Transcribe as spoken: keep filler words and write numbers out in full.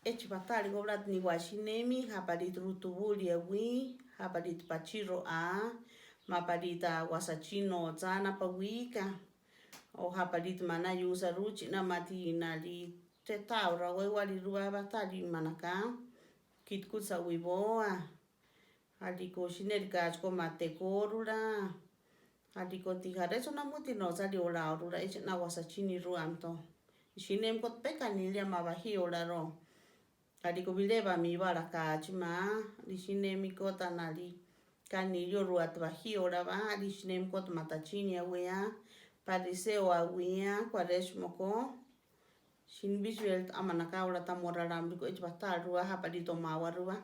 Echi patáliko bla niwásinémi, japalíti rutubúli awí, japalíti pachíroa, mapalíta wasachíno tsána pawíka, o japalíti maná yúsa rúchina matinali. Tetáora wéwali rúa batáli manaká, kíti kútsa wibóa. Aliko sinérikáchiko matekórula. Aliko tijaré soná muti nosáli ola orula echi nawasachíni ruámto. Isinémiko pé kaniliama bajíola ro. Aliko bilé bamibala kachima. Lisinémiko tanali kanilio ruáti bajíola ba. Lisinémiko matachíni awéa. Pariseo awéa kuarésimoko. Sinibíchibel amanaká ola tamoralambiko echi batá ruá japalíto mawa ruá.